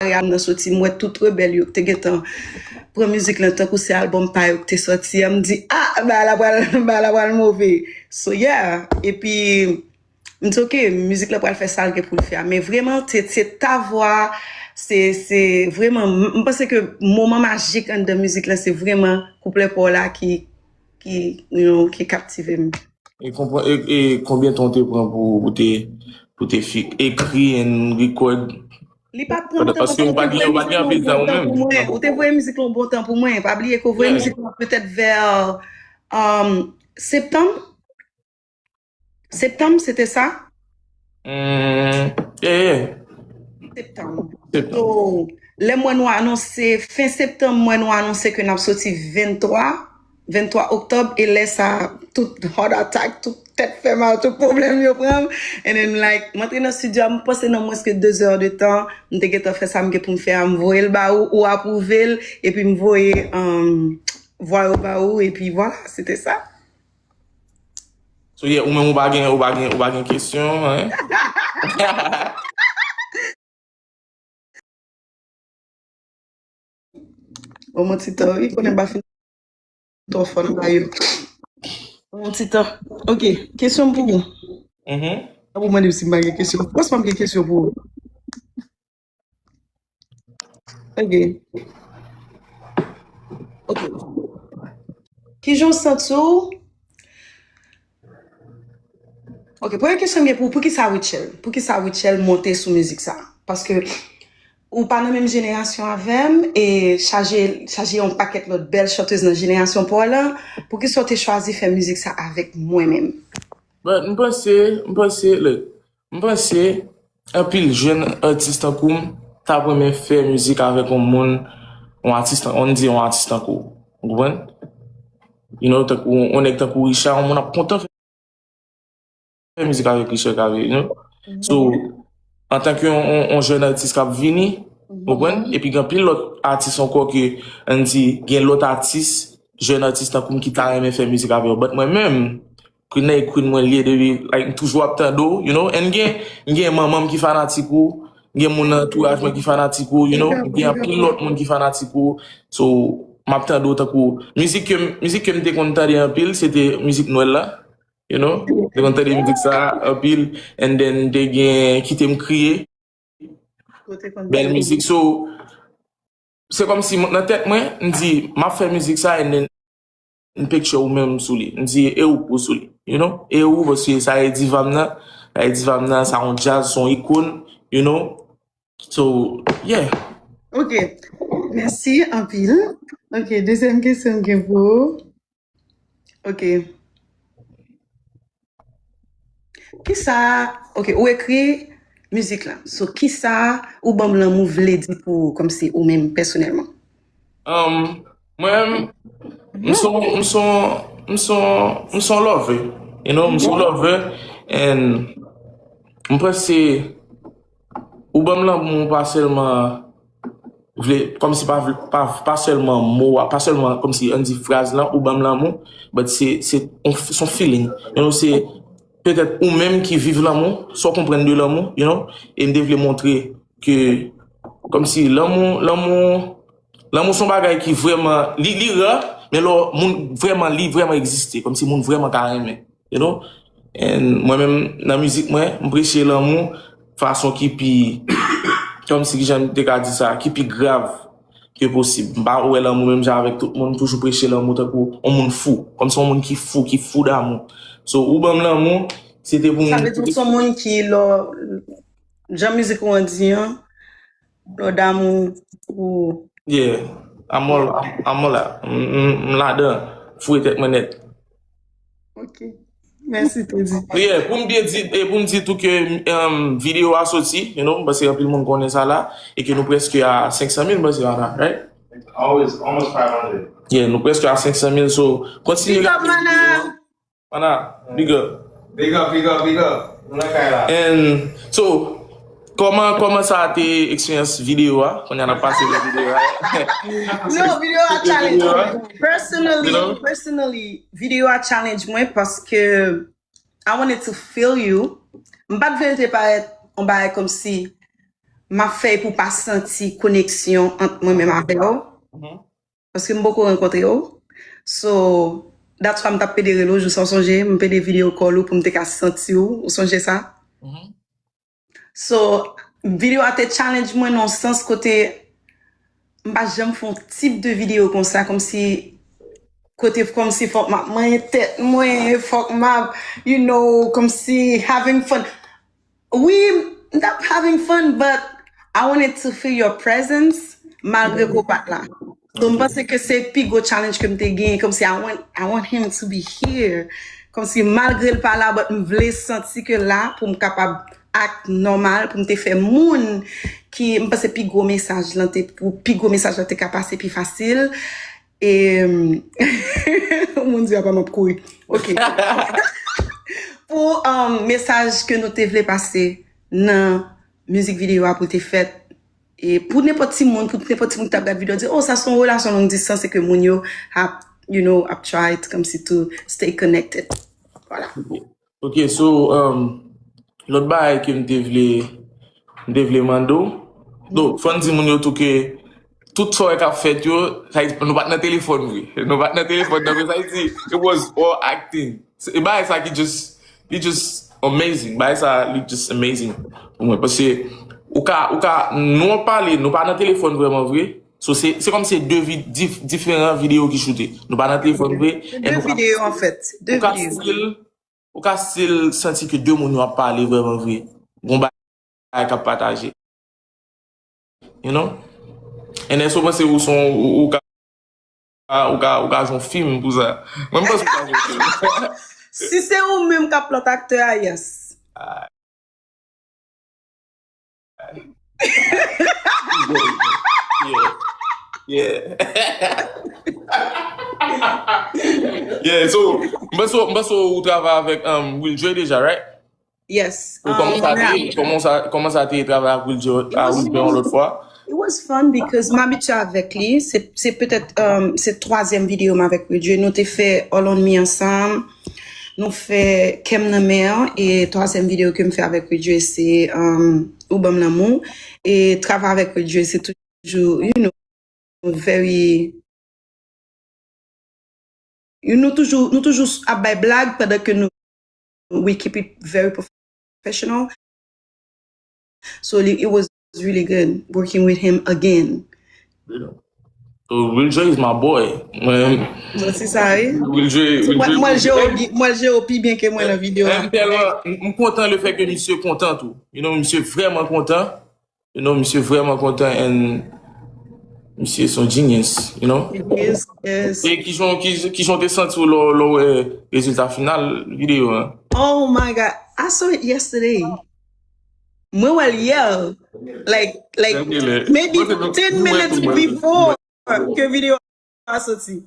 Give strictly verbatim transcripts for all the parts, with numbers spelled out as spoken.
Maryam nan soti, m wè tout rebèl yo ki te gentan pran mizik lan tankou se albòm pa yo ki te sòti a, m di, ah, bagay la pral, bagay la pral move. So, yeah. Epi, m di, ok, mizik la pral fè sa l gen pou l fè a. Men vrèman, se, se ta vwa, se, se vrèman, m, m panse ke moman majik anndan mizik la, se vrèman kouplè pa w la ki, ki, you know, ki kaptive m. E, konpran, e, e konbyen tan w te pran pou, pou te, pou te fi, ekri and record? Li pa t pran tan, paske ou pa t gen, ou pa t gen anpil tan ou menm. Ou te voye mizik lan bon tan pou mwen. Pa bliye ke ou voye mizik lan petèt vè, um, septanm. Septanm, se te sa? Mm, yeah, yeah. Septanm. So, lè m wè nou anonse, fen septanm, m wè nou anonse ke n ap soti venntwa, venntwa oktòb, e lè sa, tout heart attack, tout tèt fè mal, tout pwoblèm yo pran m. And then, like, m antre nan estidyo a, m panse nan mwens ke de zè de tan, m te gentan fè sa m gen pou m fè a, m voye l ba ou, ou apwouve l, epi m voye, um, vwa yo ba ou, epi vwala, se te sa. So, yeah, ou menm ou pa gen, ou pa gen, ou pa gen kesyon, hein? Bon, mwen ti tan, wi, konnen m pa fin twò fò nan bagay yo. Bon, mwen ti tan. Ok, kesyon m pou ou. Mhm. An pou mande m si m pa gen kesyon. Franchman, m gen kesyon pou ou. Ok. Ok. Kijan w santi w? Ok, premye kesyon m gen pou ou, poukisa Rutshelle? Poukisa Rutshelle monte sou mizik sa? Paske ou pa nan menm jenerasyon avè m, e chaje, chaje yon pakèt lòt bèl chantèz nan jenerasyon pa w lan, poukisa w te chwazi fè mizik sa avèk mwen menm? But m panse, m panse, look, m panse anpil jèn atis tankou m t ap renmen fè mizik avèk yon moun, yon atis, ann di yon atis tankou w. Ou konprann? You know, tankou yon nèg tankou Richard, yon moun ap kontan fè mizik avèk Richard Cavé, you know? So, antanke yon, yon, yon jèn atis k ap vini, ou konprann? Epi gen anpil lòt atis ankò ke, ann di, gen lòt atis, jèn atis tankou m ki ta renmen fè mizik avè yo. But mwen menm, Queen nan e Queen mwen li ye depi, like, m toujou ap tande w, you know? And gen, gen manman m ki fanatik ou, gen moun nan antouraj mwen ki fanatik ou, you know? Gen anpil lòt moun ki fanatik ou. So, m ap tande w tankou, mizik ke m, mizik ke m te konn tande anpil, se te mizik Nwèl la. You know? Te konn tande mizik sa anpil, and then te gen Kite m kriye. Bèl mizik. So, se kòmsi nan tèt mwen, m di, m ap fè mizik sa, and then m picture ou menm sou li. M di, e ou k pou sou li, you know? E ou, paske sa e diva m nan, sa e diva m nan, sa yon djaz, se yon ikòn, you know? So, yeah. Ok. Mèsi anpil. Ok, dezyèm kesyon m gen pou ou. Ok. Kisa, ok, ou ekri mizik lan. So, kisa Ou ban m lanmou vle di pou ou, kòmsi ou menm pèsonèlman? Um, mwen, m son, m son, m son, m son lover. You know, m son lover. And m panse, ou ban m lanmou pa sèlman vle, kòmsi pa vle, pa, pa sèlman mo a, pa sèlman kòmsi ann di fraz lan, ou ban m lanmou, but se, se, on, se yon feeling. You know, se petèt ou menm ki viv lanmou, sa w konprann de lanmou, you know, e m te vle montre ke, kòmsi lanmou, lanmou, lanmou se yon bagay ki vrèman, li, li rare, men lè moun vrèman, li vrèman egziste, kòmsi moun vrèman ka renmen, you know? And mwen menm, nan mizik mwen, m preche lanmou fason ki pi, kòmsi kijan m te ka di sa, ki pi grav ke posib. M pa wè lanmou menm jan avèk tout moun, m toujou preche lanmou tankou yon moun fou, kòmsi yon moun ki fou, ki fou damou. So, ou ban m lanmou, se te pou m. Sa vle di ou se yon moun ki, lè, jan mizik ou an di an, lè w damou ou. Yeah, I'm all, I'm, I'm all out. M, m, m ladan, foure tèt mwen nèt. Ok. Mèsi, Teddy. Yeah, pou m byen di, e pou m di tou ke, um, videyo a soti, you know, paske anpil moun konnen sa la, e ke nou prèske a senk san mil, m panse, Mana, right? Always, almost five hundred. Yeah, nou prèske a senk san mil, so, kontinye. Big up, Mana! Mana, big up. Big up, big up, big up. Nou nan kay la. And so, kòman, kòman sa te eksperyans videyo a? Kounye a n ap pase nan videyo a. No, videyo a challenge mwen. Personally, personally, videyo a challenge mwen paske I wanted to feel you. M pa t vle l te parèt yon bagay kòmsi m ap fè pou pa santi koneksyon ant mwen menm avè w. Paske m poko rankontre w. So, that's why m t ap pede rele w jou sa w sonje, m pede video call ou pou m te ka santi w, ou sonje sa? So, video a te challenge mwen nan yon sans kote m pa janm fè yon tip de video konsa, kòmsi, kote kòmsi fòk m ap manyen tèt mwen, fòk m ap, you know, kòmsi having fun. Wi, m t ap having fun, but I wanted to feel your presence malgre ke w pa t la. So, m panse ke se pi gwo challenge ke m te genyen, kòmsi I want, I want him to be here. Kòmsi malgre l pa la, but m vle santi ke la pou m kapab act nòmal, pou m te fè moun ki, m panse pi gwo mesaj lan te, pou pi gwo mesaj lan te ka pase pi fasil. E, mon Dye, apa m ap kouri. Ok. Pou, um, mesaj ke nou te vle pase nan mizik videyo a pou te fèt. E pou nenpòt timoun, pou nenpòt timoun ki t ap gad videyo, di, oh, sa se yon relasyon long distance, e ke moun yo ap, you know, ap try to, kòmsi to stay connected. Vwala. Ok, so, um, lòt bagay ke m te vle, m te vle mande w. Donk, fò n di moun yo tou ke tout sa w wè k ap fèt yo, sa vle di, nou pa t nan telefòn vre. Nou pa t nan telefòn nan, men sa vle di, it was all acting. Se, e bagay sa ki just, li just amazing. Bagay sa, li just amazing pou mwen. Paske ou ka, ou ka, nou ap pale, nou pa nan telefòn vrèman vre. So, se, se kòm se de vi-, dif-, diferan videyo ki choute. Nou pa nan telefòn vre. Se de videyo, an fèt. Se de videyo. Ou ka still, ou ka still santi ke de moun yo ap pale vrèman vre. Gon bagay k ap pataje. You know? And then, so, panse ou son, ou, ou ka, ou ka, ou ka jwe yon fim pou sa. Mwen, m panse ou ka jwe yon fim. Si se ou menm k ap lòt aktè a, yes. Yeah. Yeah. Yeah, so, m panse, m panse ou travay avèk, um, Will Joy deja, right? Yes. Ou kòman sa te, kòman sa, kòman sa te travay ak Will Joy, a Will Joy yon lòt fwa? It was fun because m abitye avèk li. Se, se petèt, um, se twazyèm videyo m avèk Will Joy. Nou te fè All on Me ansanm. Nou fè Kè m nan men an. E twazyèm videyo ke m fè avèk Will Joy, se, um, Ou ban m lanmou. E travay avèk Will Joy, se toujou, you know, very, you know, toujou, nou toujou ap bay blag pandan ke nou, we keep it very professional. So, li, it was really good working with him again. So, Will Joy is my boy. Mwen, mwen se sa, wi. Will Joy, Will Joy. Mwen, mwen jere w pi byen ke mwen nan videyo a. M tèlman, m, m kontan le fè ke misye kontan tou. You know, misye vrèman kontan. You know, misye vrèman kontan and misye se yon genius, you know? Yes, yes. E kijan, ki, kijan w te santi w lè, lè w wè rezilta final videyo an? Oh my God, I saw it yesterday. Mwen wè l yè. Like, like, maybe ten minutes before ke videyo a soti.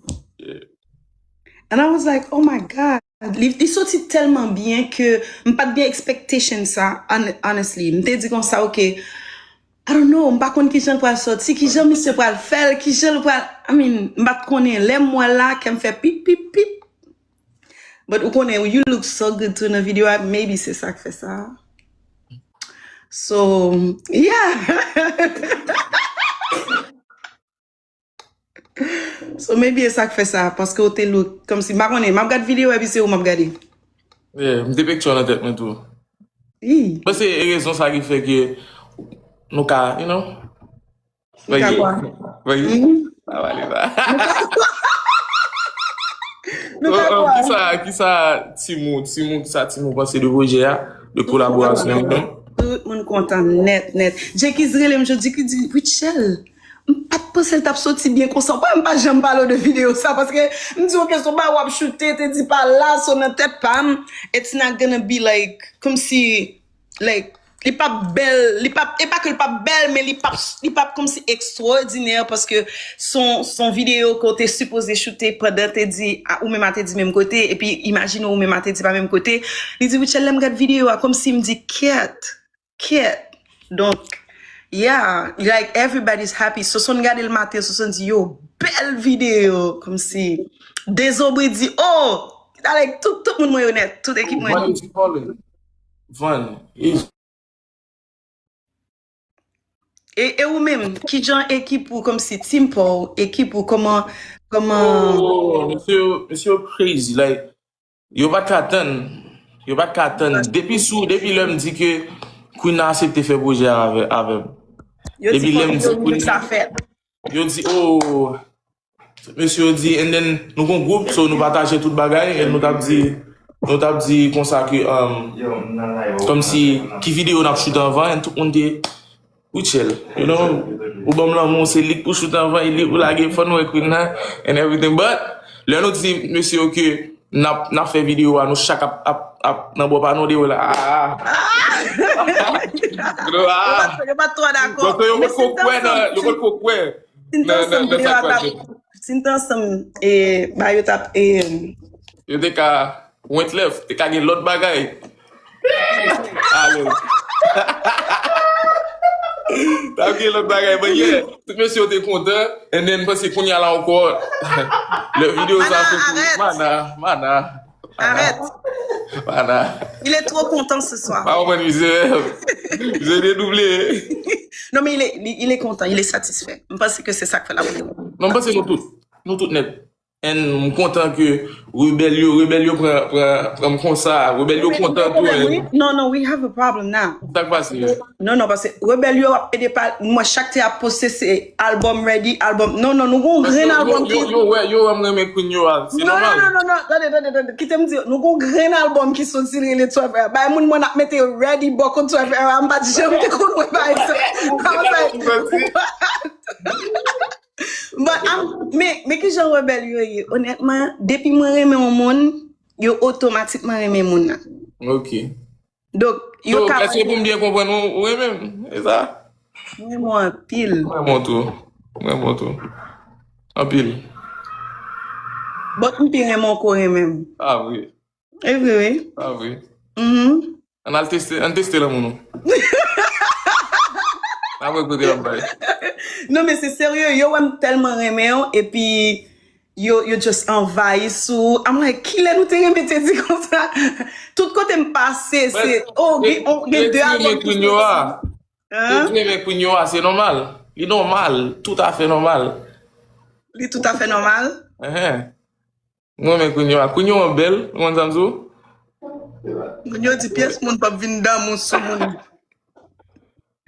And I was like, oh my God. Li, li soti tèlman byen ke m pa t gen expectation sa, hon-, honestly. M te di konsa, ok, I don't know, m pa konn kijan l pral soti, kijan misye pral fè l, kijan l pral, I mean, m pa t konnen. Lè m wè l la, kè m fè pip, pip, pip. But ou konnen, you look so good too nan videyo a, maybe se sa k fè sa. So, yeah. So, maybe e sa k fè sa, paske w te look, kòmsi, m pa konnen, m ap gad videyo, epi se ou m ap gade. Yeah, m te picture nan tèt mwen tou. Ii. Mwen se rezon sa ki fè ke nou ka, you know, nou ka kwa? Veye. Mhm. Sa va ale la. Nou ka kwa? Kisa, kisa Timou, Timou, kisa Timou panse de pwojè a, de kolaborasyon an? Tout moun kontan nèt, nèt. Jekiz rele m jodi, ki di, Rutshelle, m pa t panse l t ap soti byen konsa. Mwen, m pa janm pale w de videyo sa, paske m di, ok, se yon bagay w ap choute, te di pa la, so nan tèt pa m, it's not gonna be like, kòmsi, like, li p ap bèl, li p ap, e pa ke li p ap bèl, men li p ap, li p ap kòmsi ekstwòdinè, paske se yon, se yon videyo ke w te sipoze choute pandan te di, a, ou menm a te di menm kote, epi imajine ou menm a te di pa menm kote. Li di, Rutshelle, lè m gad videyo a, kòmsi m di, kèt. Kèt. Donk, yeah, like, everybody's happy. Sosonn gade l maten, Sosonn di, yo, bèl videyo, kòmsi. Dezobri di, oh, like, tout, tout moun mwen yo nèt, tout ekip mwen. Vann, is calling. Vann, is. E, e ou menm, kijan ekip ou, kòmsi team pa w, ekip ou, kòman, kòman? Oh, mesye yo, mesye yo crazy, like, yo pa t ka tann, yo pa t ka tann. Depi sou, depi lè m di ke Queen nan aksepte fè pwojè a avè, avè m. Yo di depi lè fòk m di yo Queen, sa fèt. Yo di, oh, mesye yo di, and then nou gon gwoup, so nou pataje tout bagay, and nou t ap di, nou t ap di konsa ke, um, kòmsi ki videyo n ap shoot anvan, and tout moun te, Rutshelle, you know, ou ban m lanmou, se li k pou shoot anvan, e li pou lage, fò n wè Queen nan, and everything, but, lè nou di mesye yo ke n ap, n ap fè videyo a, nou chak ap, ap, ap nan bò pa nou, de la, ah, ah. You know, ah. Yo pa, yo pa twò dakò. Donk, yo potko kwè nan, yo potko kwè. Si n te ansanm, videyo a t ap, si n te ansanm, e, ba yo t ap, e, yo te ka went left, te ka gen lòt bagay. Ale. T ap gen lòt bagay, but yeah, tout mesye yo te kontan, and then, paske kounye a la ankò, lè videyo sa fè pou mana, mana. Arrête. Voilà. Il est trop content ce soir. Pa konprann mizè. Mizè dedouble. Non, mais il est, il est content, il est satisfait. Je pense que c'est ça que fait la vidéo. Non, m panse nou tout. Nou tout nèt. And m kontan ke rebèl yo, rebèl yo pran, pran, pran m konsa. Rebèl yo kontan tou, hein. Non, non, we have a problem now. Sa k pase? Non, non, paske rebèl yo ap pede pa, mwen chak te ap poste se album ready, album. Non, non, nou gon grenn album ki. Yo, yo, yo wè, yo wè m renmen Queen yo a. Se nòmal. Non, non, non, non, non, tande, tande, tande. Kite m di, nou gon grenn album ki soti rele Twelve Hour. Bay moun mwen ap mete ready bò kot Twelve Hour. M pa t janm te konn wè bagay sa. I was like, what? But, um, men, men kijan rebèl yo ye? Onètman, depi mwen renmen yon moun, yo otomatikman renmen moun nan. Ok. Donk, yo ka. So, èske pou m byen konprann ou, ou renmen m? E sa? Mwen renmen w anpil. Mwen renmen w tou. Mwen renmen w tou. Anpil. But m pi renmen w ke w renmen m. Ah, vre. E vre, wi. Ah, vre. Mhm. Ann al teste, ann teste lanmou nou. N ap wè kote l ap bay. Non, men se serye, yo wè m tèlman renmen w, epi yo, yo just anvayi sou ou. I'm like, kilè nou te renmen Teddy konsa? Tout kote m pase, se, oh, gen, gen de album ki soti. Hein? Teddy renmen Queen yo a, se nòmal. Li nòmal, toutafè nòmal. Li toutafè nòmal? Enhen. Mwen renmen Queen yo a. Queen yo an bèl, ou konn sa m di w? Queen yo di pyès moun p ap vin damou sou moun.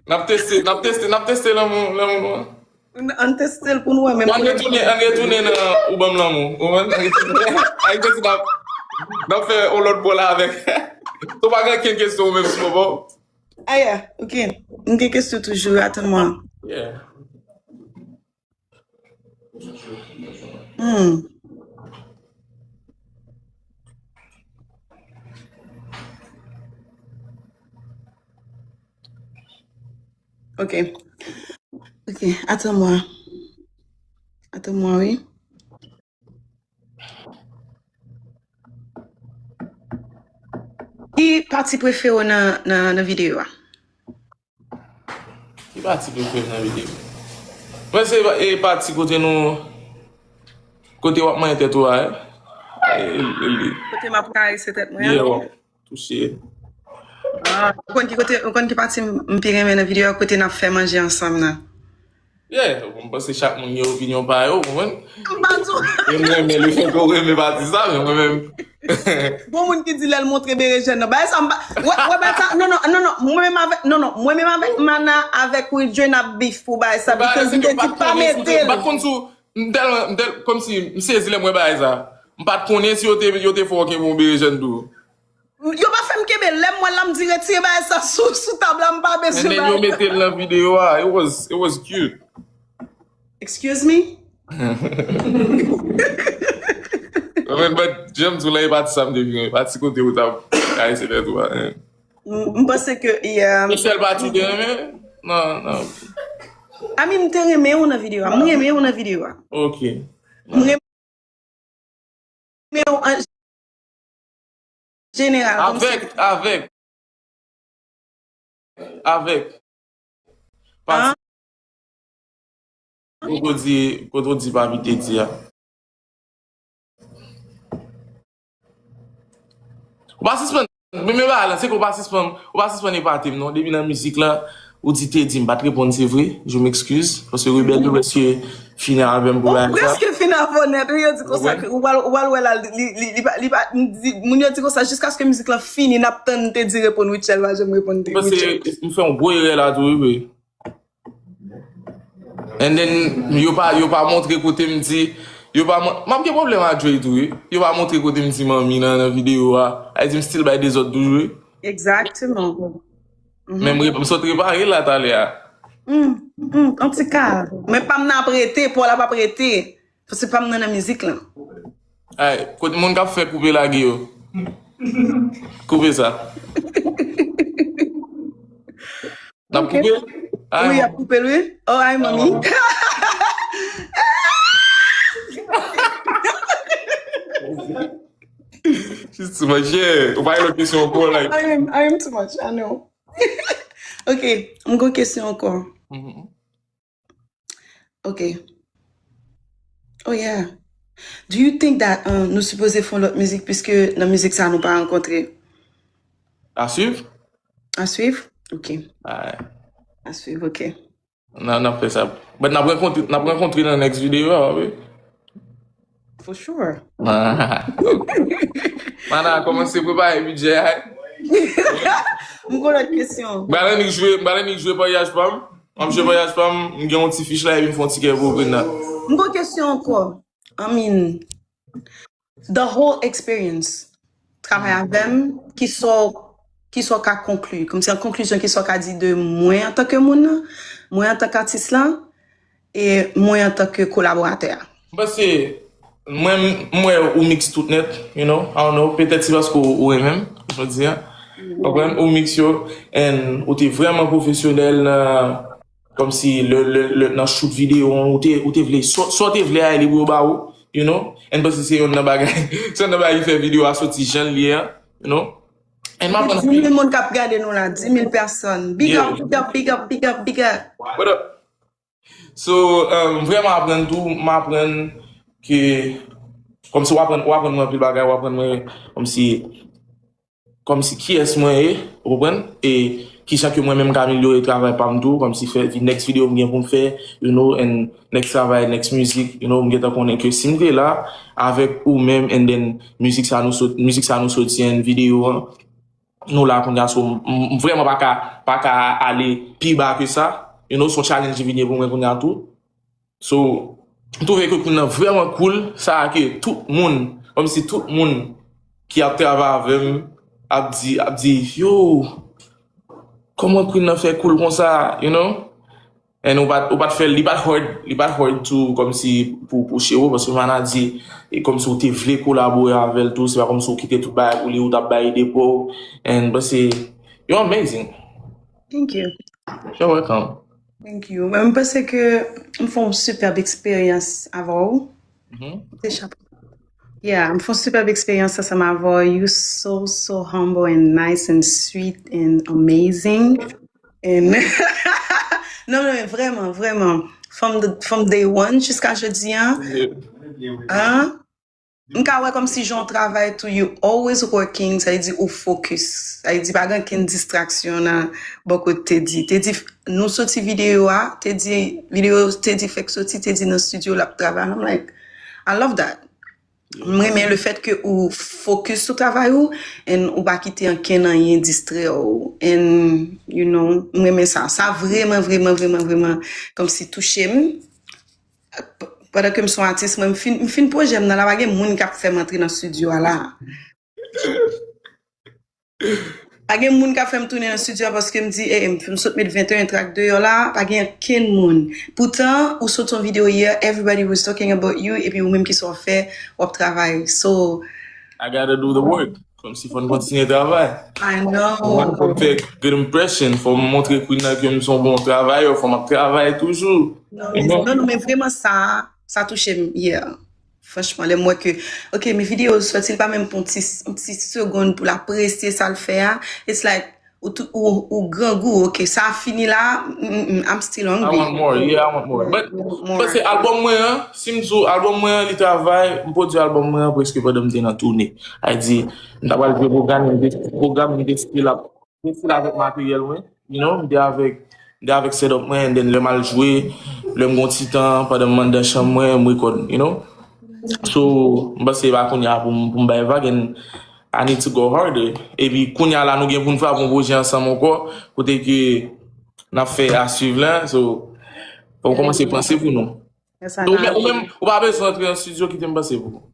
N ap teste, n ap teste, n ap teste lanmou, lanmou nou an. N-, ann teste l pou n wè menm. Ann retounen, ann retounen nan ou ban m lanmou. Ou konprann? Ann retounen. Ann retounen, n ap, n ap fè yon lòt bò la avèk. Ou pa gen okenn kesyon ou menm sou mwen, bon? Aya, ok. M gen kesyon toujou, atann mwen. Yeah. Hmm. Ok. Ok, atann mwen. Atann mwen, wi. Ki pati prefere w nan, nan, nan videyo a? Ki pati prefere nan videyo? Mwen se e pati kote nou, kote w ap manyen tèt ou a, e, e, e, kote m ap karese tèt mwen an? Yeah, w ap touche. Ah, ou konn ki kote, ou konn ki pati m, m pi renmen nan videyo a, kote n ap fè manje ansanm nan? Yeah, m panse chak moun gen opinyon pa yo, ou konprann? M pa di w. E mwen, men le fè ke w renmen pati sa, men mwen menm. Gon moun ki di lè l montre berejèn nan. Bagay sa, m pa, wè, wè, bagay sa, non, non, non, non, mwen menm avèk, non, non, mwen menm avèk Mana, avèk Wildre, n ap beef pou bagay sa, because m te di pa mete l. M pa t konn si w, m tèlman, m tèl, kòmsi, m sezi lè m wè bagay sa. M pa t konnen si yo te, yo te fè w okenn bon berejèn tou. Yo pa fè m kenbe. Lè m wè l la, m di, retire bagay sa sou, sou tab la, m pa bezwen bagay sa. And then yo mete l nan videyo a. It was, it was cute. Excuse me? Mwen, but, jan m di w la, e pati sa m te vin, pati kote ou t ap karese tèt ou a, hein. M, m panse ke, yeah. Se sèl pati ou te renmen? Non, non. I mean, m te renmen w nan videyo a. M renmen w nan videyo a. Ok. M renmen men an jeneral, kòmsi. Avèk, avèk, avèk. Pati. Kote w di, kote w di pa mete di a. Ou pa sispann, men, men bagay la, se ke ou pa sispann, ou pa sispann epate m, non, depi nan mizik la, Ou di Teddy, m pa t reponn, se vre. Je m'excuse. Paske Rebel yo prèske fini avè m pou bagay sa. Prèske fini avè w nèt, wi, yo di konsa, ou pral, ou pral wè la, li, li, li, pa- li pa, m di, moun yo di konsa, jiskaske mizik lan fini, n ap tann Teddy reponn Rutshelle, pa janm reponn Rutshelle. Paske m fè yon gwo erè la tou, wi, wi. And then, yo pa, yo pa montre kote m di, yo pa mon- m ap gen pwoblèm ak Dre tou, wi. Yo pa montre kote m di manmi nan, nan videyo a. Ay di m still bay dezòd toujou, wi. Exactement. Men m rep- m sot repare la talè a. Hmm, hmm, antouka, men pa m nan ap rete, pa w la p ap rete. Paske pa m nan nan mizik lan. Ay, kote moun k ap fè koupe lage yo. Koupe sa. N ap koupe? Ay, wi, y ap koupe l, wi. Oh, ay, manmi. She's too much, yeah. Ou pa gen lòt kesyon ankò, like. I am, I am too much, I know. Ok, m gon kesyon ankò. Ok. Oh, yeah. Do you think that, uh, nou sipoze fè yon lòt mizik, piske nan mizik sa nou pa rankontre? A swiv? A swiv? Ok. Alright. A swiv, ok. N a, n ap fè sa. But n ap rankontre, n ap rankontre nan next video a, wi. For sure. Mana, kòmanse prepare bidjè a. M gon lòt kesyon. M pral annik jwe, m pral annik jwe paryaj pa m. M ap jwe paryaj pa m, m gen yon ti fich la, epi m fè yon ti kè pou Brenda. M gon kesyon ankò. I mean, the whole experience, travay avè m, kisa w, kisa w ka konkli? Kòmsi an konklizyon, kisa w ka di de mwen antanke moun nan, mwen antanke atis lan, e mwen antanke kolaboratè a? M panse, mwen, m wè ou mix tout nèt, you know, I don't know, petèt se paske ou, ou renmen m, jodi a. Konprann? Ou mix yo, and ou te vrèman pwofesyonèl nan, kòmsi lè, lè, lè, nan shoot videyo an, ou te, ou te vle, sa, sa w te vle a, li pou yo ba ou, you know? And m panse se yonn nan bagay, se yonn nan bagay ki fè videyo a soti jan l ye a, you know? And m aprann anpil. Dis mil moun k ap gade nou la, dis mil pèsòn. Big up, big up, big up, big up, big up. What up? So, um, m vrèman aprann tou, m aprann ke, kòmsi w aprann, w aprann mwen anpil bagay, w aprann mwen kòmsi, kòmsi kiyès mwen ye, ou konprann? E kijan ke mwen menm m ka amelyore travay pa m tou, kòmsi fè next video m gen pou m fè, you know, and next travay, next music, you know, m gentan konnen ke si m te la avèk ou menm, and then mizik sa nou sot, mizik sa nou soti an, videyo an, nou la kounye a, so, m, m, m vrèman pa ka, pa ka ale pi ba ke sa. You know, se yon challenge ki vini pou mwen kounye a tou. So, m twouve ke Queen nan vrèman cool, sa ke tout moun, kòmsi tout moun ki ap travay avè m ap di, ap di, yo, kòman Queen nan fè cool konsa, you know? And ou pa t, ou pa t fè l, li pa t hard, li pa t hard tou, kòmsi pou, pou Chero, paske Mana di, e kòmsi ou te vle kolabore avè l tou, se pa kòmsi ou kite tout bagay pou li, ou t ap bay ide pa w, and m panse, you're amazing. Thank you. You're welcome. Thank you. Mwen, m panse ke m fè yon superb eksperyans avè w. Te chapo. Yeah, m fè yon superb eksperyans ansanm avè w. You so, so humble and nice and sweet and amazing. And non, non, men vrèman, vrèman. From the, from day one jiska jodi a. An? M ka wè kòmsi jan w travay tou, you always working, sa vle di ou focus. Sa vle di pa gen okenn distraksyon nan bò kote Teddy. Teddy, nou soti videyo a, Teddy, videyo Teddy fèk soti, Teddy nan studio, l ap travay. And I'm like, I love that. M renmen le fèt ke ou focus sou travay ou, and ou pa kite ankenn anyen distrè w. And, you know, m renmen sa. Sa vrèman, vrèman, vrèman, vrèman, kòmsi touche m. P-, pandan ke m se yon atis, mwen, m fin, m fin pwojè m nan la, pa gen moun k ap fè m antre nan studio a la. Pa gen moun k ap fè m tounen nan studio a paske m di, eh, m, m sot met venteyen track deyò la, pa gen okenn moun. Poutan, ou sot yon videyo yè, everybody was talking about you, epi ou menm ki sa w fè, w ap travay. So, I gotta do the work. Kòmsi fò n kontinye travay. I know. Mwen, fò m fè good impression, fò m montre Queen nan ke m se yon bon travayè, fò m ap travay toujou. Non, men, non, non, men vrèman sa, sa touche m, yeah. Franchman, lè m wè ke, ok, men videyo soti, li pa menm pran yon ti, yon ti segonn pou l apresye sa l fè a. It's like, ou, tou, ou, ou grangou, ok, sa a fini la, mm, mm, mm, I'm still hungry. I want more, yeah, I want more. But, but se album mwen an, si m di w, album mwen an, li travay, m pwodui album mwen an preske pandan m te nan toune. Sa vle di, m ta pral jwe pwogram, m te, pwogram, m te still ap, m te still avèk materyèl mwen, you know, m te avèk, de avèk setup mwen, and then lè m al jwe, lè m gon ti tan, pandan m anndan chanm mwen, m rekòd, you know. So, m panse se pa kounye a pou m, pou m bay vag, and I need to go harder. Epi kounye a la, nou gen pou n frape yon pwojè ansanm ankò, kote ke n ap fè a swiv la. So, fò m kòmanse panse pou nou. So, ou menm, ou menm, ou pa bezwen antre nan studio, kite m panse pou ou.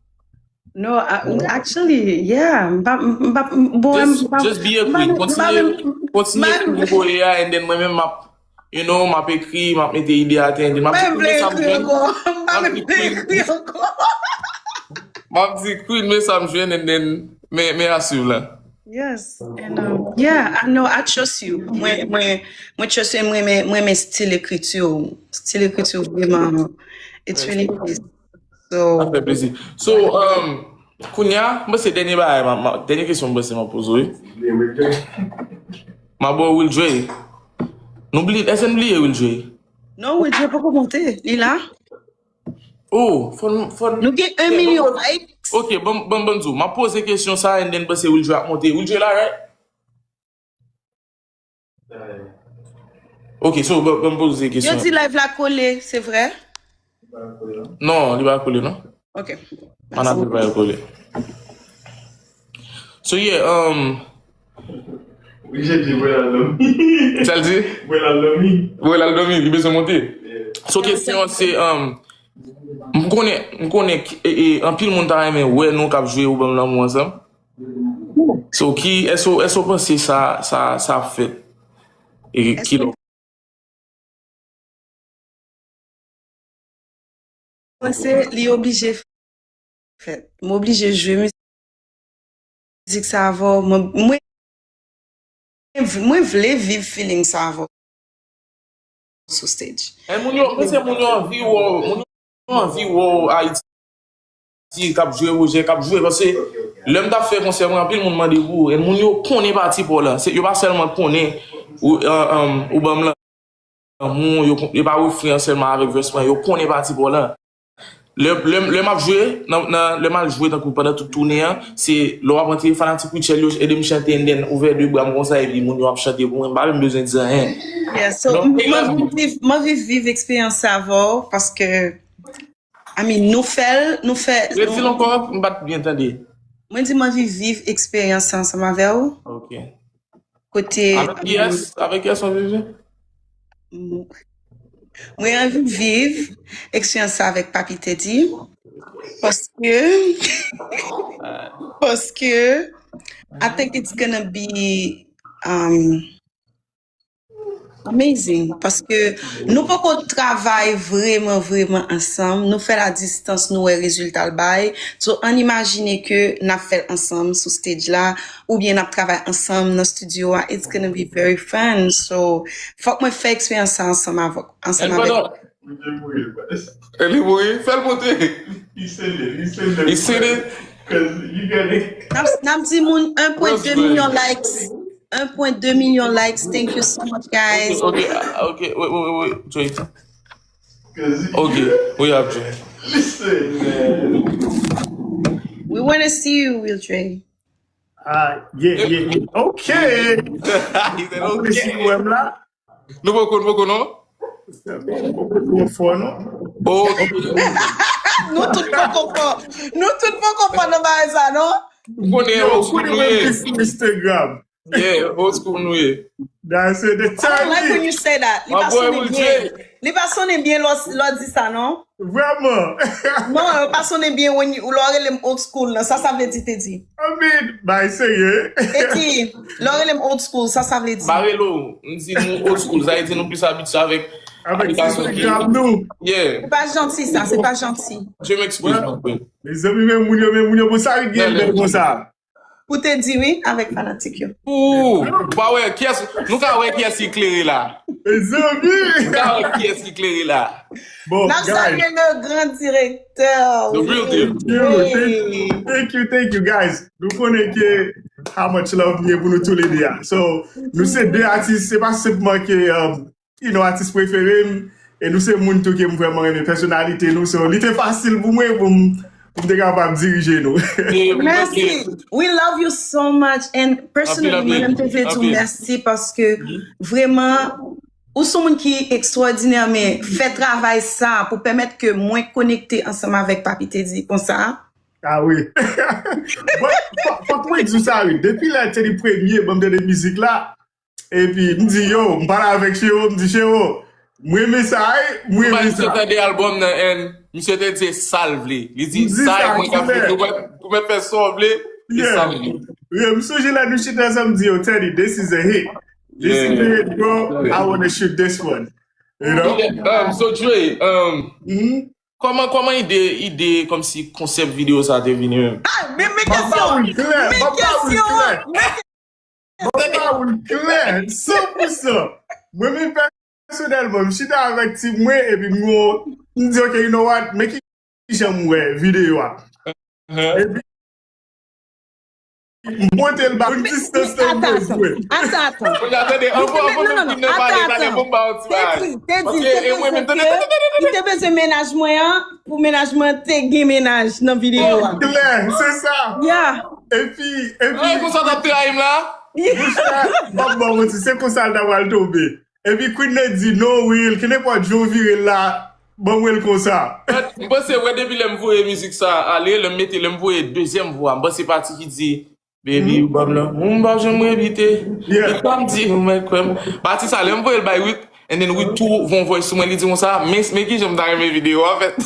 No, I, actually, yeah. M pa, m pa, m- bon, Just, m pa, just be a m pa, queen. m pa, Kontinye, m kontinye pa, pou ou ye a, and then mwen menm m ap, you know, m ap ekri, m ap mete ide atè, and then m ap pa di m vle men sa m ekri jwenn, ankò. M pa m ap menm di vle queen, ekri ankò. m ap di queen men sa m jwenn, and then men, men a swiv la. Yes, and um, yeah, I know, I trust you. Mwen, mwen, mwen trust you, mwen, mwen, mwen, mwen stil ekriti ou. Stil ekriti ou, vreman, it's really nice. Sa fè plezi. So, um, kounye a, mwen se dènye bagay, ma, ma, dènye kesyon mwen se mwen poze, wi. Ma boy Will Dre. Nou bliye, èske nou bliye Will Dre? Non, Will Dre poko monte, li la. Oh, fò n, fò n. Nou gen un million likes. Ok, bon, bon, bon, di w. M ap poze kesyon sa, and then mwen se Will Dre ap monte. Will Dre la, right? Ok, so, bon, bon, poze Yo kesyon. Di live la kole, se vre? Non, li pa kole, non. Ok. An apre pa kole. So, yeah, um, Wi, je di, mwen al dòmi. Sa l di? Mwen al dòmi. Mwen al dòmi, li bezwen monte. So, kesyon an se, um, m konnen, m konnen, e, e, anpil moun ta renmen wè nou k ap jwe Ou ban m lanmou ansanm. So, ki, èske, èske w panse sa, sa, sa ap fèt? E ki lè? Panse li oblije fèt. M oblije jwe mizik sa avè w. Mwen, mwen, mwen vle viv feeling sa avè w sou stage. E moun yo, mwen se moun yo anvi wè, moun yo anvi wè Ayiti k ap jwe, Roger k ap jwe, paske lè m t ap fè konsè mwen, anpil moun mande pou ou, e moun yo konnen pati pa w lan, se, yo pa sèlman konnen ou, an, an, Ou ban m lanmou, yo, yo pa refren an sèlman avèk vès mwen, yo konnen pati pa w lan. Lè, lè, lè m ap jwe, nan, nan, lè m al jwe tankou pandan tout tounen an, se lè w ap antre fanatik Rutshelle yo ede m chante, and then ouvè de bra m konsa, epi moun yo ap chante pou mwen, m pa menm bezwen di anyen. Yeah, so, Non, m anvi viv, m anvi viv eksperyans sa avè w, paske, I mean, nou fè l, nou fè, Redi l ankò, m pa t byen tande. Mwen di m anvi viv eksperyans sa ansanm avè w. Ok. Kote, Avèk kiyès? Avèk kiyès w anvi viv? Mwen anvi viv eksperyans sa avèk Papi Teddy. Paske, paske, I think it's gonna be, um, amazing. Paske nou poko travay vreman, vreman ansanm. Nou fè l a distans, nou wè rezilta l bay. So, ann imajine ke n ap fè l ansanm sou stage la, oubyen n ap travay ansanm nan studio a. It's gonna be very fun. So, fòk mwen fè eksperyans sa ansanm avèk, ansanm avèk. Li mouri, fè l monte. Li sede. N ap, n ap di moun un point deux million likes. Un point deux million likes. Thank you so much, guys. Ok, ok, ok, wait, wait, wait, wait, Dre. Ok, we have Dre. We wanna see you, Will Dre. Ah, yeah, yeah, yeah. Ok. He said, Mwen si ok. Wè m la. Nou poko, nou poko, non? Mwen poko twò fò, non? Ok. Nou tout poko fò. Nou tout poko fò nan bagay sa, non? Ou konnen Yo, old school konnen nou mwen ye. Pi sou Instagram. Yeah, old school nou ye. That's it. The I don't like when time. You say that. Li My pa boy sonnen Will byen. J. Li pa sonnen byen lè w, lè w di sa, non? Vrèman. Non, li pa sonnen byen when you, lè w rele m old school, non. Sa, sa vle di te di. I mean, bay serye. E di, lè w rele m old school, sa, sa vle di. Barelo, m di nou old school, sa vle di nou plis abitye avèk Avèk aplikasyon ki. Instagram nou. Yeah, Se pa janti, sa, se pa janti. Je m'excuse, mon frère. Mezanmi, men moun yo, men moun yo, bon, sa ri gen bèl konsa. Pou te di wi, avèk fanatik yo. Ooh, ou pa wè kiyès, nou ka wè kiyès ki klere la. Mezanmi. Nou ka wè kiyès ki klere la. Bon, N ap guys. Salye le grand directeur. The real deal. Thank you, thank you, thank you, thank you, guys. Nou konnen ke how much love m gen pou nou tou le de a. So, nou se de atis, se pa senpman ke, um, you know, atis prefere m, e nou se moun tou ke m vrèman renmen pèsonalite nou. So, li te fasil pou mwen pou m, pou m te kapab dirije nou. E, Mèsi. We love you so much. And personally, Anpil, mwen menm te vle di w anpil. Mèsi paske vrèman, Ou se yon moun ki ekstwòdinè, men fè travay sa pou pèmèt ke mwen konekte ansanm avèk Papi Teddy konsa. Ah wi. Bon, fò- fòk mwen di w sa wi. Depi lè Teddy premye ban m tande mizik la, epi m di yo, m pale avèk Chewo, m di Chewo, m renmen sa wi, m renmen sa. Misye tande albòm nan and misye te di sa l vle. Li di sa e mwen k ap fè, ou mèt fè sa w vle, e sa m vle. Yeah, m sonje lè nou chita ansanm, m di yo, Teddy, this is a hit. This is a hit, bro. I wanna shoot this one. You know? Yeah, um, so Dre, um, kòman, kòman ide, ide kòmsi konsèp videyo sa te vini menm? Ah, men, men kesyon! Men kesyon! Ban m ba ou l klè, san pou san. Mwen menm pèsonèlman, m chita avèk tim mwen, epi m, m di, ok, you know what, men kijan m wè videyo a. Epi, m pote l ba yon distans nan bezwen. Ata, ata. Kounya, tande, anvan, anvan menm vin nan pale, pale, bon, ba yon ti bagay. Paske, e mwen menm, tande, tande, tande, tande. Li te bezwen mennaj mwen an, pou mennaj mwen te gen mennaj nan videyo a. Klè, se sa. Yeah. Epi, epi. Konsa w t ap trayi m la? Monchè, m ap ba w manti, se konsa l ta pral tonbe. Epi Queen nan di, non, Will, kenenpòt jan w vire l la, ban mwen l konsa. M panse, wè, depi lè m voye mizik sa ale, lè m mete, lè m voye dezyèm vwa, m panse pati ki di, baby, ou ban m nan, ou m pa janm rebite. Li pa m di, ou mèt kwè m. Pati sa, lè m voye l bay Will, and then Will tou voye yon voice sou mwen, li di konsa, men, men kijan m ta renmen videyo a fèt.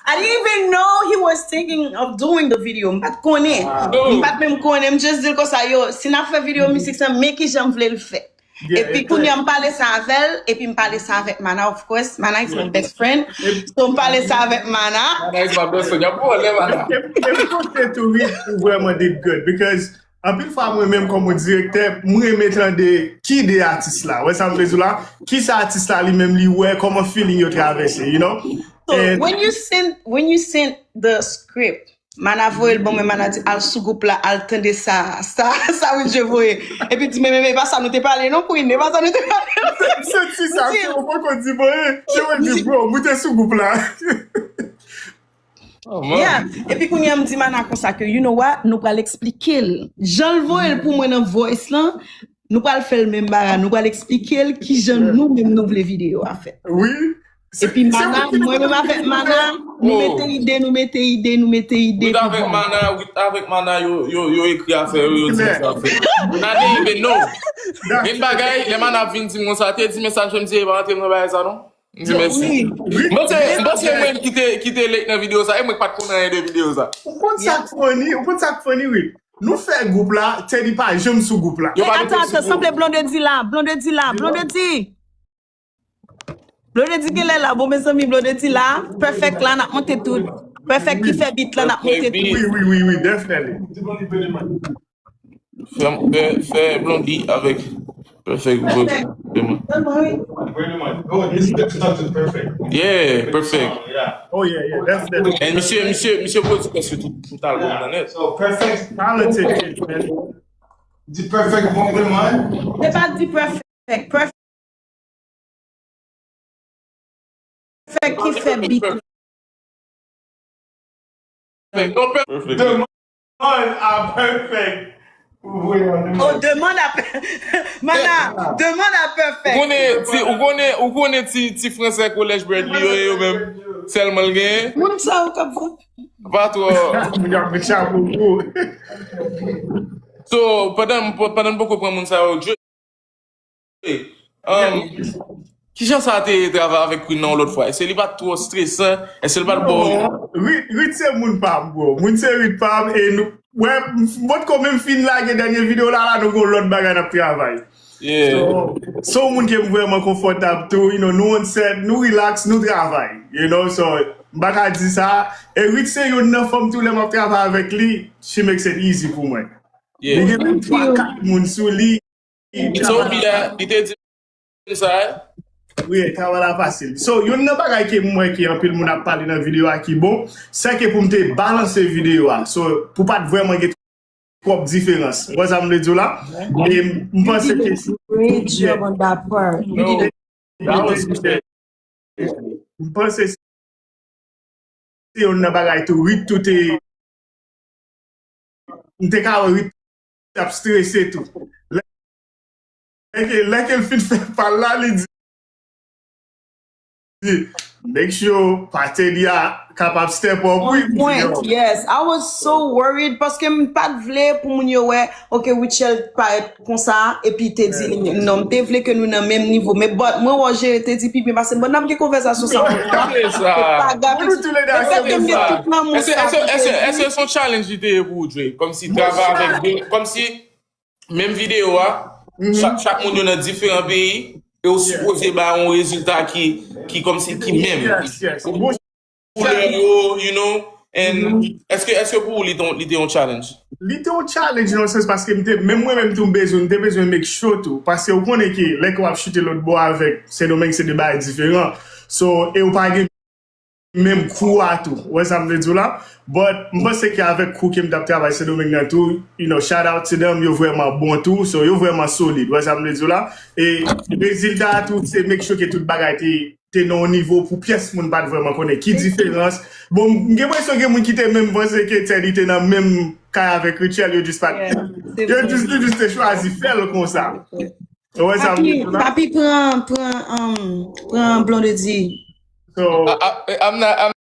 I didn't even know he was thinking of doing the video. M pa t konnen. M pa t menm konnen. M just di l konsa, yo, si n ap fè videyo mizik sa, men kijan m vle l fèt. Epi kounye a m pale sa avè l, epi m pale sa avèk Mana, of course. Mana is my best friend. So m pale sa avèk Mana. Mana is my best friend. Y ap vòlè Mana. E m panse tou wi, ou vrèman did good because anpil fwa mwen menm kòm yon direktè, m renmen tande ki de atis la. Wè sa m vle di w la? Kisa atis la li menm li wè, kòman feeling yo travèse, you know? So when you send when you send the script, Mana voye l ban mwen, Mana di al sou gwoup la, al tande sa, sa, sa Widje voye. Epi di, men, men, men, e pa sa nou te pale non, Queen, e pa sa nou te pale. Soti sa, se ou poko di mwen, se mwen di, bro, moute sou gwoup la. Yeah. Epi kounye a m di Mana konsa ke, you know what, nou pral eksplike l. Jan l voye l pou mwen nan voice lan, nou pral fè l menm bagay, nou pral eksplike l kijan nou menm nou vle videyo a fèt. Wi. Epi Mana, mwen menm avèk Mana, nou mete ide, nou mete ide, nou mete ide. Wid avèk Mana, Wid avèk Mana, yo, yo, yo ekri afè yo, yo di sa fè. Mana didn't even know. Gen bagay, lè Mana ap vin di m konsa, te di mesaj, m di, e pa rantre m nan bagay sa non. M di mèsi. M panse, m panse mwen ki te, ki te late nan videyo sa, e mwen ki pa t konn anyen de videyo sa. Ou konn sa k funny, ou konn sa k funny, wi. Nou fè gwoup la, Teddy pa janm sou gwoup la. Yo pa mete sou gwoup. Ata, ata, sanble Blondedy la, Blondedy la, Blondedy. Blondedy genlè la, bon, mezanmi, Blondedy la, Perfect la, n ap monte tout. Perfect ki fè beat la, n ap monte tout. Wi, wi, wi, wi, definitely. Fè, fè, fè Blondy avèk Perfect voye demann. Yeah, Perfect. Oh, yeah, yeah, definitely. And misye, misye, misye pwodui prèske tout, tout album nan nèt. So, Perfect. Talented kid, man. Di Perfect bon demann. Se pa di Perfect. Perfect. Fè ki fè beat. Demann a Perfect. Oh, demann a Mana, demann a Perfect. Ou konnen ti, ou konnen, ou konnen ti, ti fransè kolèj Bradley yo ye yo menm. Sèlman l genyen. Moun sa yo k ap fè. Pa twò. Moun y ap met chapo pou. So, pandan, pandan m poko pran moun sa yo, Um, kijan sa te travay avèk Queen nan yon lòt fwa? Èske li pa t twò stresan? Èske li pa t ba w? Rit, Rit se moun pa m, bro. Moun se Rit pa m, e nou, wè, m potko menm fin lage dènye videyo la, la, nou gon lòt bagay n ap travay. Yeah. So, se yon moun ke m vrèman konfòtab tou, you know, nou on set, nou relax, nou travay, you know, so, m pa ka di sa. E Rit se youn nan fanm tou, lè m ap travay avèk li, she makes it easy pou mwen. Yeah. Li gen menm twa, kat moun sou li. So, wi, li te di m sa, eh? Wi, travay la fasil. So, youn nan bagay ke m wè ke anpil moun ap pale nan videyo a ki bon, se ke pou m te balanse videyo a. So, pou pa t vrèman gen twòp diferans. Ou wè sa m vle di w la? E m panse ke si. Great job on that part. No, that was M panse se youn nan bagay tou, Rit tou te, m te ka wè Rit t ap strese tou. Lè lè ke, lè ke l fin fè pa l la, li di, make sure Pateni a kapab step up, wi. Point, yes. I was so worried paske m pa t vle pou moun yo wè, ok, Rutshelle parèt konsa, epi te di li menm. Non, m te vle ke nou nan menm nivo. Men but, mwen wè Jere te di pi byen pase m. But n ap gen konvèsasyon sa. Pa gapi. Nou tou le de Lefètke m gen tout lanmou sa pou te di. Èske se yon challenge li te ye pou ou, Dre? Kòmsi travay avèk de, kòmsi menm videyo a, chak, chak moun yo nan diferan peyi, e ou sipoze ba yon rezilta ki, ki kòmsi ki menm. Yes, yes. Bon, Koulè yo, you know, and èske, èske pou ou li te, li te yon challenge? Li te yon challenge nan sens paske m te, menm mwen menm tou m bezwen, m te bezwen make sure tou. Paske ou konnen ke lè ke w ap chute lòt bò avèk Sendomeng se de bagay diferan. So, e ou pa gen menm crew a tou. Ou wè sa m vle di w la? But m panse ke avèk crew ke m t ap travay Sendomeng nan tou, you know, shout out to them, yo vrèman bon tou. So, yo vrèman solid. Ou wè sa m vle di w la? E rezilta a tou, se make sure ke tout bagay te te nan yon nivo pou pyès moun pa t vrèman konnen ki diferans. Bon, m gen enpresyon gen moun ki te menm panse ke Teddy te nan menm kay avèk Rutshelle, yo jis pa t. Yo jis, yo jis te chwazi fè l konsa. Ou wè sa m Papi, di la? Papi pran, pran, um, pran Blondedy. So, I, I, I'm not, I'm